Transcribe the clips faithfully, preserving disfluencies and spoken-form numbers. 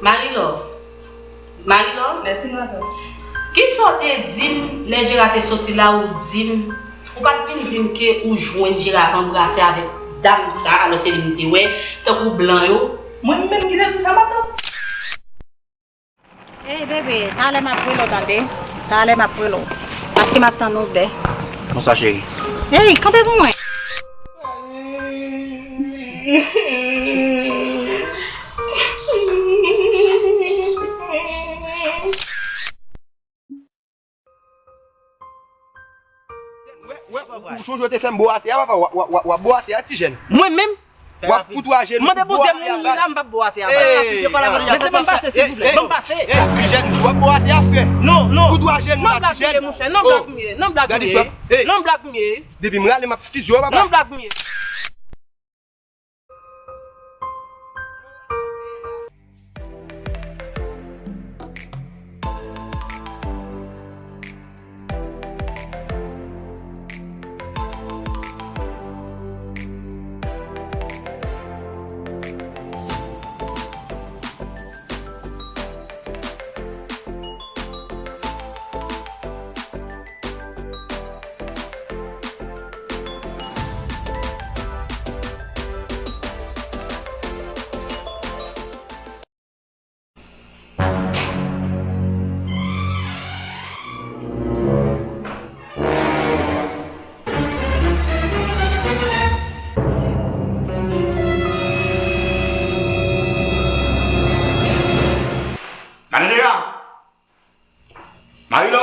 Marilò, Marilò, kisa w te di m lè Jera te soti la, ou di m, ou pa t vin di m ke ou jwenn Jera ap anbrase avèk dam sa, alò se li m te wè, tankou blan yo. Mwen menm ki te di sa, matant? Ey, bebe, talè m ap rele w, tande? Talè m ap rele w. Paske m ap tann ou, bè. Bonswa, cheri. Ey, kanpe pou mwen. Wè, wè, ou sonje w te fè m bo atè a, papa, w ap, w ap, w ap, w ap bo atè a, ti jèn. Mwen menm? W ap fout ou ajenou, mande Bondye m mouri la, m p ap bo atè a, papa. Mesye, ban m pase, silvouplè, ban m pase. Ey, ti jèn, w ap bo atè a, frè. Non, non. Fout ou ajenou la, ti jèn. Non, blag m ye, monchè, non, blag m ye, non, blag m ye. Non, blag m ye. Depi m rale, m ap fizye w, papa. Non, blag m ye. Madan Jera! Marilò!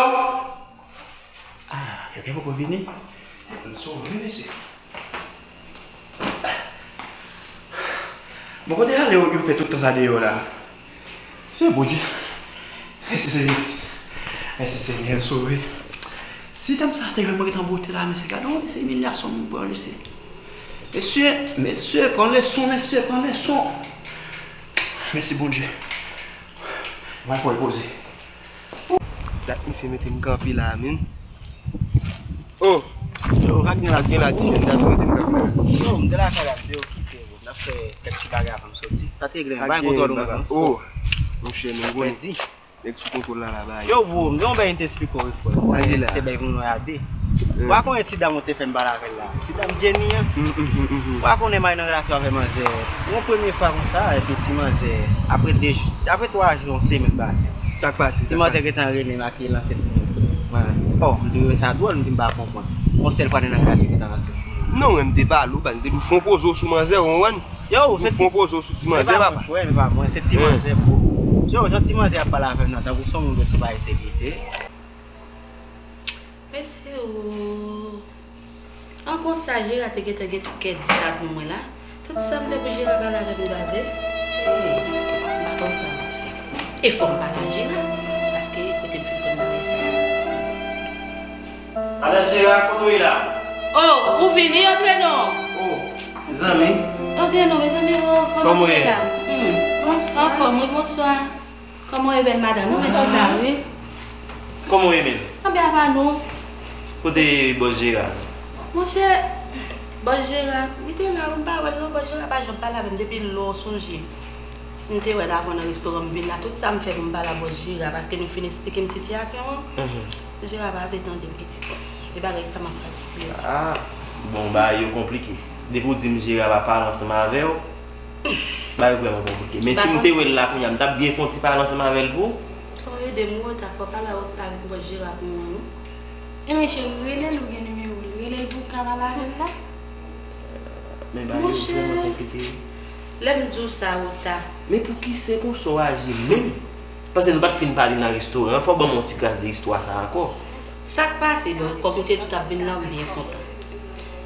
Ah, yo te poko vini? M sove, mesye. Bon, kote ale yo, yo fè tout tan sa deyò la? Se Bondye. Mèsi, Senyè. Mèsi, Senyè, m sove. Si dam sa te wè mwen ret anbote la, mesye, gade yon imilyasyon m pran, mesye. Mesye, mesye, pran leson, mesye, pran leson. Mèsi, Bondye. Mwen pran poze. Dat misye mete m kanpe la, menm. Oh! Yo, pa gen la, gen la, ti jèn, dat mete m kanpe la. Yo, m te lakay la, m te okipe, bro. N ap fè kèk ti bagay avan m soti. Sa te regle, pa gen kontwòl ou menm. Oh! Monchè, men gwo nèg sou kontwòl la, la, bay. Yo, bro, m gen yon bagay m te esplike w, frè. Se bagay pou nou a de. Ou pa konnen ti dam ou te fè m pale avè l la. Ti dam Jenny an. Ou pa konnen m al nan relasyon avè manzè. Yon premye fwa konsa, epi ti manzè, apre de jou, apre twa jou, yon semèn pase. Sa k pase? Ti manzè gentan rele m ake l ansent pou mwen. Oh, m te wè sa dwòl, m di m pa konprann. Yon sèl fwa nou nan relasyon gentan ansent. Non, mwen, m te pale w, pa, m te di w fè yon poze w sou manzè, ou konprann? Yo, se ti. Fè yon poze w sou ti manzè, papa. Mwen, se ti manzè, bro. Yo, jan ti manzè ap pale avè m nan, tankou se yon moun ki sou bagay serye. Mesye o. An konsa, Jera te gentan gen tout kè di sa pou mwen la. Tout sa m te pou Jera pale avè m gade. Ey, m pa konn sa m ap fè. E fò m pale a Jera, paske kote m fin konn bagay sa. Madan Jera, kote w ye la? Oh, ou vini, antre non. Oh, zanmi. Antre non, mezanmi, oh, kòman w ye la? Hmm. Anfòm, wi, bonswa. Kòman w ye, bèl madanm? Ou byen chita, wi. Kòman w ye menm? Anben, apa nou? Kote bòs Jera? Monchè, bòs Jera, li te la, wi, m pa wè l non, bòs Jera pa janm pale avè m depi lè w sonje. M te wè l avan nan restoran, m vin la, tout sa m fè pou m pale a bòs Jera, paske nou fin esplike m sitiyasyon an. Jera pa vle tande pitit. E bagay sa m ap fè pou yo. Ah, bon, bagay yo konplike. Depi w di m Jera pa pale ansanm avè w, bagay yo vrèman konplike. Men si m te wè l la kounye a, m t ap byen fè yon ti pale ansanm avè l pou ou. Fò w ede m, ou reta, fò w pale a, pale pou bòs Jera pou mwen, wi. Ebyen, cheri, rele l, ou gen nimewo l. Rele l pou w ka pale avè l la. Men bagay yo vrèman konplike. Lè m di w sa, ou ta. Men poukisa se konsa w aji menm? Paske nou pa t fin pale nan restoran an, fò w ban m yon ti kras de istwa sa a ankò. Sa k pase, bon, kòm ou te di w t ap vin la, m byen kontan.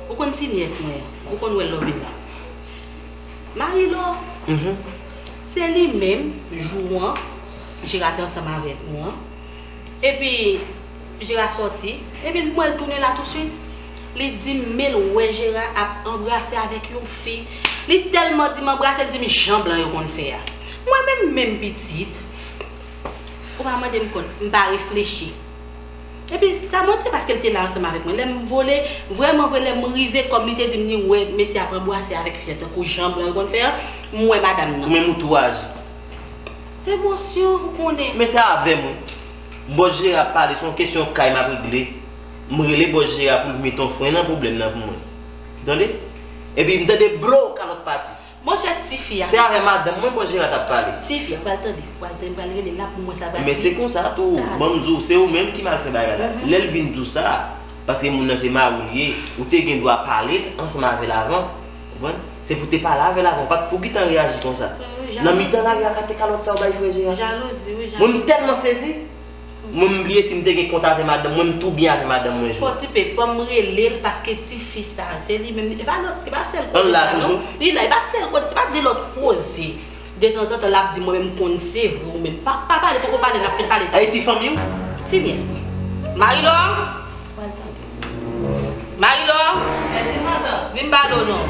Ou konn ti nyès mwen an, ou konn wè l lè w vin la. Marilò, se li menm, jou an, Jera te ansanm avèk ou an. Epi, Jera sòti, epi m wè l tounen la touswit. Li di m, men l wè Jera ap anbrase avèk yon fi. Li tèlman di m anbrase, l di m jan blan yo konn fè a. Mwen menm, menm pitit. Ou pa mande m konn, m pa reflechi. Epi, sa montre paske l te la ansanm avèk mwen. Lè m vole, vrèman vre, lè m rive, kòm li te di m, li wè mesye ap anbrase avèk fiyèt, tankou jan blan yo konn fè a. M wè madanm nan. Ou menm ou tou aji. Emosyon, ou konnen. Men se avè m wi. Bòs Jera ap pale, se yon kesyon kay m ap regle. M rele bòs Jera pou l met yon fren nan pwoblèm nan pou mwen. Tande? Epi m tande blo kalòt pati. Monchè, tifi a. Se avè madanm mwen bòs Jera t ap pale. Tifi a, pral tande, pral tande, pral rele l la pou mwen sa pral. Men se konsa tou, ban m di w, se ou menm ki mal fè bagay la. Lè l vin di w sa, paske moun nan se mari w li ye, ou te gen dwa pale l ansanm avè l avan. Konprann? Se pou te pale avè l avan, pa t pou gentan reyaji konsa. Nan mitan lari a, kate kalòt sa ou bay frè Jera. Jalouzi, wi, jalouzi. Mwen, m tèlman sezi. Mwen, m bliye si m te gen kont avè madanm mwen, m tou byen avè madanm mwen jodi. Fò ti pe, ban m rele l, paske tifi sa, se li menm, e pa lòt, e pa sèl koze sa, non. Li la, e pa sèl koze, se pa de lòt koze. Detanzantan, l ap di, mwen menm, m konn se vre, ou menm. Pa, pa pale, poko pale, n ap fin pale talè. Ti fanmi w? Ti nyès mwen. Marilò? Pral tande. Marilò, vin pale w non.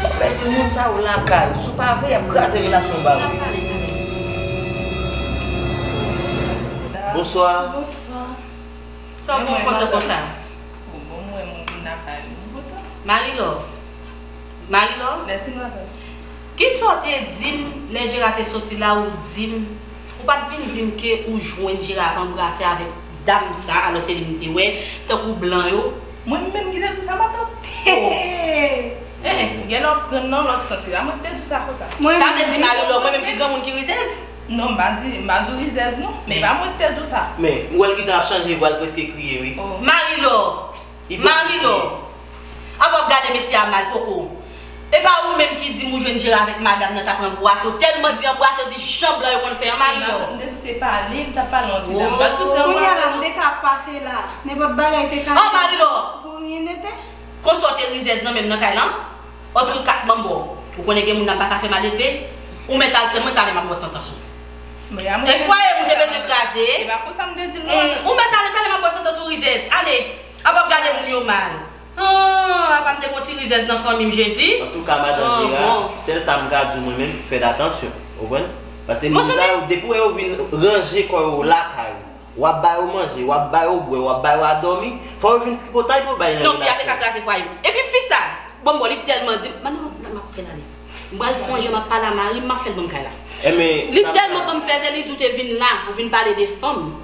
Ou mèt moun sa yo lakay ou, si w pa veye, y ap kraze relasyon w ba ou. N ap pale talè. Bonswa. Bonswa. Sa w gen w kontan konsa? Marilò. Marilò. Kisa w te di m lè Jera te soti la, ou di m, ou pa t vin di m ke ou jwenn Jera ap anbrase avèk dam sa, alò se li m te wè, tankou blan yo. Mwen menm ki te di w sa, matant? Oh. Eh, eh, gen lè w pran nan lòt sans la, mwen ki te di w sa konsa. Sa vle di Marilò, mwen menm ki granmoun ki rizèz? Non, m pa di, m pa di w rizèz non, men e pa mwen ki te di w sa. Men, ou wè l gentan ap chanje vwa, l prèske kriye wi. Oh. Marilò! Marilò! Apa w ap gade mesye a mal poko. E pa ou menm ki di m ou jwenn Jera avèk madanm nan t ap anbrase w, tèlman di anbrase w di jan blan yo konn fè an Marilò. M te di w se pale, m t ap pale yon ti dam, m pa t di w te anbrase non. Kounye a la, m te ka pase la, nenpòt bagay te ka rive. Oh Marilò! Pou ryen nete. Konsa w te rizèz nan menm nan kay lan? An tou ka, ban m ba w. Ou konnen gen moun nan pa ka fè malelve. Ou mèt al tann mwen, talè m ap ba w santans ou. E fwaye moun te bezwen kraze. E pa konsa m te di l non. Ou mèt ale, talè m ap ba w santans ou rizèz. Ale. Ap ap gade moun yo mal. Ah, apa m te gon ti rizèz nan fanmi m, Jezi? Antouka, madan Jera, sèl sa m ka di w mwen menm, fè atansyon, ou konprann? Paske moun sa yo, depi w wè yo vin ranje kò yo lakay ou, w ap ba yo manje, w ap ba yo bwè, w ap ba yo a dòmi, fò yo vin tripotay pou yo bay nan relasyon. Non, fi a te ka kraze fwaye m. Epi fi sa, bon, bon, li tèlman di m, madanm, m ap fè l ale. M pral fè yon jan m ap pale a mari m, m ap fè l ban m kay la. Li tèlman ban m fèzè, li di w te vin la, ou vin pale de fanm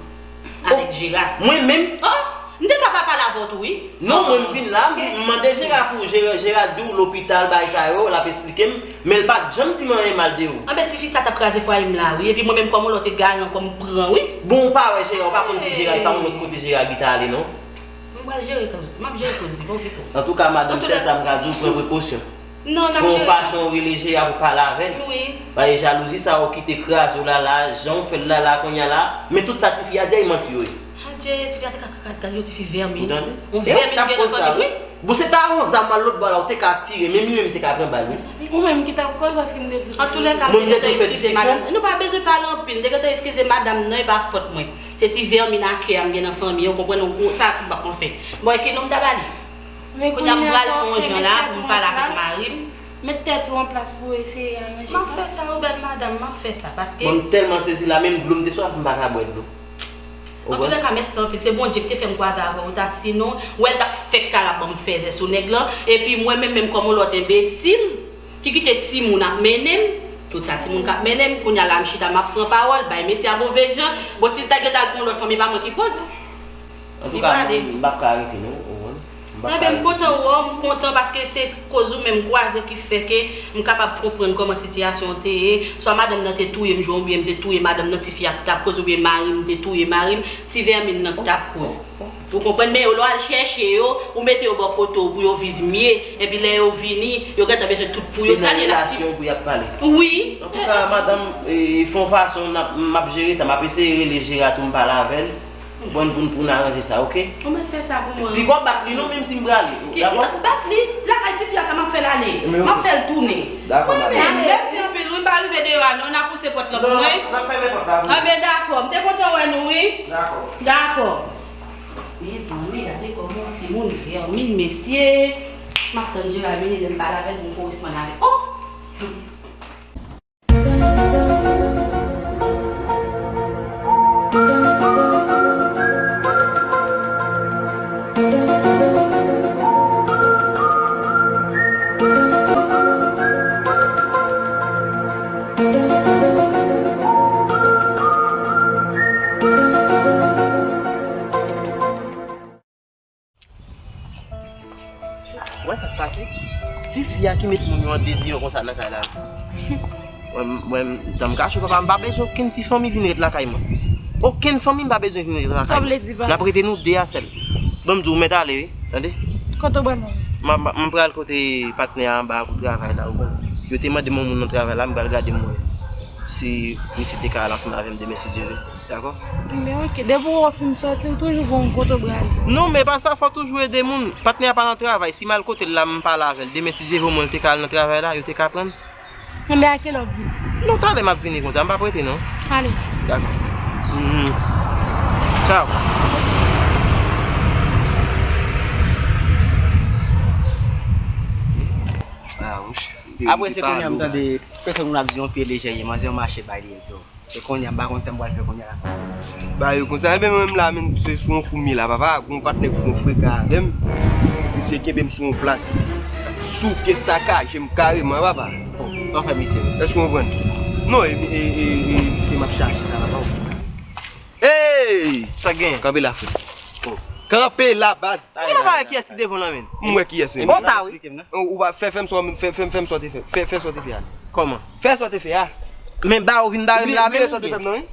avèk Jera. Mwen menm? Oh, m te ka pa pale avè w tou wi. Non, mwen m vin la, m mande Jera pou Jera, Jera di w lopital, bagay sa yo, l ap esplike m, men l pa t janm di m anyen mal de ou. Anben, tifi sa t ap kraze fwaye m la wi, epi mwen menm kòm yon lòt egare ankò m pran wi. Bon, ou pa wè Jera, ou pa konn si Jera, e pa yon lòt kote Jera gentan ale non. M pral jere koze, m ap jere koze, pa okipe w. Antouka, madanm, sèl sa m ka di w, pran prekosyon. Non, n ap jere. Fè yon fason w rele Jera pou pale avè l. Wi. Paske jalouzi sa yo ki te kraze w la la, jan w fè l la la kounye a la, men tout sa tifi a di a, e manti yo ye. Adje, tifi a te ka kraze, gade yon tifi vèmin. Ou tande? Yon vèmin gen nan fanmi m wi. Bon, se ta yon zam al lòt bò la, ou te ka tire, menm li menm te ka pran bal wi. Ou menm ki t ap koz paske m te di w. Antoulèka, m te gentan eskize madanm. Nou pa bezwen pale anpil, m te gentan eskize madanm nan, e pa fòt mwen. Se ti vèmin a kè a m gen nan fanmi an, ou konprann, ou, ou, sa, bon, anfen. Bon, e ki non m ta ba li? Kounye a m pral fè yon jan la pou m pale avèk mari m. Met tèt ou an plas pou eseye aranje sa. M ap fè sa, wi, bèl madanm, m ap fè sa, paske. Bon, m tèlman sezi la, menm dlo m te swaf, m pa ka bwè dlo. Antoulèka, mèsi anpil. Se Bondye ki te fè m kwaze avè w, ta sinon, w wè l t ap fèk kalap ban m fèzè sou nèg lan. Epi mwen menm, menm kòm yon lòt enbesil, ki kite timoun ap mennen m, tout sa timoun k ap mennen m, kounye a la m chita m ap pran pawòl, bay mesye a move jan. Bon, si l ta gentan al pran yon lòt fanm, e pa mwen ki poz. Antouka, m p ap ka rete non, ou konprann? M p ap ka rete plis. Enben, m kontan wè w, m kontan paske se koz ou menm kwaze ki fè ke m kapab konprann kòman sitiyasyon an te ye. Swa madanm nan te touye m jwe oubyen m te touye madanm nan, tifi a t ap koz oubyen mari m te touye mari m, ti vèmin nan t ap koz. Ou konprann, men yo, lè w al chèche yo, ou mete yo bò kote w pou yo viv mye, epi lè yo vini, yo gentan bezwen tout pou yo, sa l ye la. Wi. Antouka, madanm, e, fè yon fason, n ap, m ap jere sa, m ap eseye rele Jera tou, m pale avè l. Bon, pou n, pou n aranje sa, oke? Ou mèt fè sa pou mwen. Piko bat li non, menm si m prale. Ki, dakò? Bat li, lakay tifi a, sa m ap fè l ale. M ap fè l tounen. Dakò, madanm. Mèsi anpil, wi, m pa rive deyò a non, n a pouse pòt lan pou mwen. Non, n ap fèmen pòt la, wi. Anben, dakò, m te kontan wè nou, wi. Dakò. Dakò. Mezanmi, gade kòman yon timoun vèmin, mesye. M ap tann Jera vini, lè m pale avè l, pou m koresponn avè l. Oh! Fi a ki met moun yo an dezirè konsa nan kay la. Mwen, mwen, dan m kache papa, m pa bezwen okenn ti fanmi vin ret lakay mwen. Okenn fanmi m pa bezwen vin ret lakay mwen. N ap rete nou de a sèl. Bon, m di w mèt ale wi, tande? Kote w pral? M, m, m pral kote patnè a anba pou travay la, ou konn. Yo te mande m yon moun nan travay la, m pral gade m wè si misye te ka al ansanm avè m demen si Dye vle. Dakò? Men oke, depi w wè w fin sòti, ou toujou gon kote w prale. Non, men pa sa, fò toujou ede moun. Patnè a pa nan travay, si m al kote l la, m pale avè l. Demen, si Dye vle, omwen l te ka al nan travay la, yo te ka pran l. Enben, a kilè w ap vini? Non, talè m ap vini konsa, m p ap rete non. Ale. Dakò. Mhm. Tchaw. Ah, wouch. Apre se kounye a m tande pèsòn moun ap di yon pye lejè ye, manzè yo mache bay li, yo. Se kounye a, m pa konn sa m pral fè kounye a la. Ba yo konsa, enben mwen menm la, menm se sou yon kou m ye la, papa, gon patnè k fon frekan avè m. Misye kenbe m sou yon plas. Souke sakaje m kareman, papa. Bon, pa fè misye. Èske w konprann? Non, e, e, e, e, misye m ap chache la, papa. Ey! Sa gen? Kanpe la, frè. Kanpe la, baz. Ou pa wè kiyès ki devan w lan, menm? M wè kiyès, menm. Bon, ta wi. Ou, ou pa fè, fè m sa, fè, fè, fè m sa w te fè. Fè, fè sa w te fè a. Kòman? Fè sa w te fè a. Men ba ou vin bare m la menm oubyen?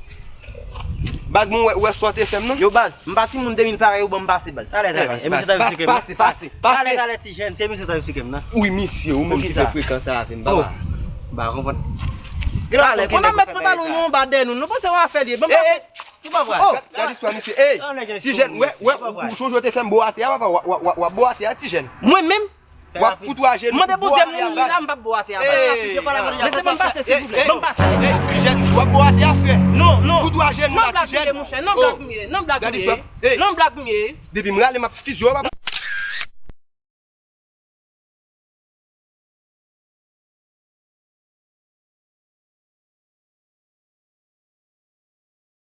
Baz, bon, wè, wè sa w te fè m nan. Yo, baz, m pa timoun de mil parèy ou ban m pase, baz. Alèz, alèz. E misye t ap eksplike m nan. Pase, pase, pase. Alèz, alèz, ti jèn, se misye t ap eksplike m nan. Wi, misye, ou menm ki fè frekan sa avè m, papa. M pa konprann. Alèz, konn ap met pantalon nou anba dèyè nou. Nou panse w a fè l ye. Ban m pase. Ou pa pral. Gad, gad istwa misye. Ey, ti jèn, wè, wè, ou, ou sonje w te fè m bo atè a, papa, w, w, w, w ap bo atè a, ti jèn. Mwen menm? W ap fout ou ajenou, mande Bondye m mouri la, m p ap bo atè a, papa. Mesye, ban m pase, silvouplè. Ban m pase. Ey, ti jèn, w ap bo atè a, frè. Non, non. Fout ou ajenou la, ti jèn. Non, blag m ye, monchè. Non, blag m ye. Non, blag m ye. Non, blag m ye. Depi m rale, m ap fizye w, papa.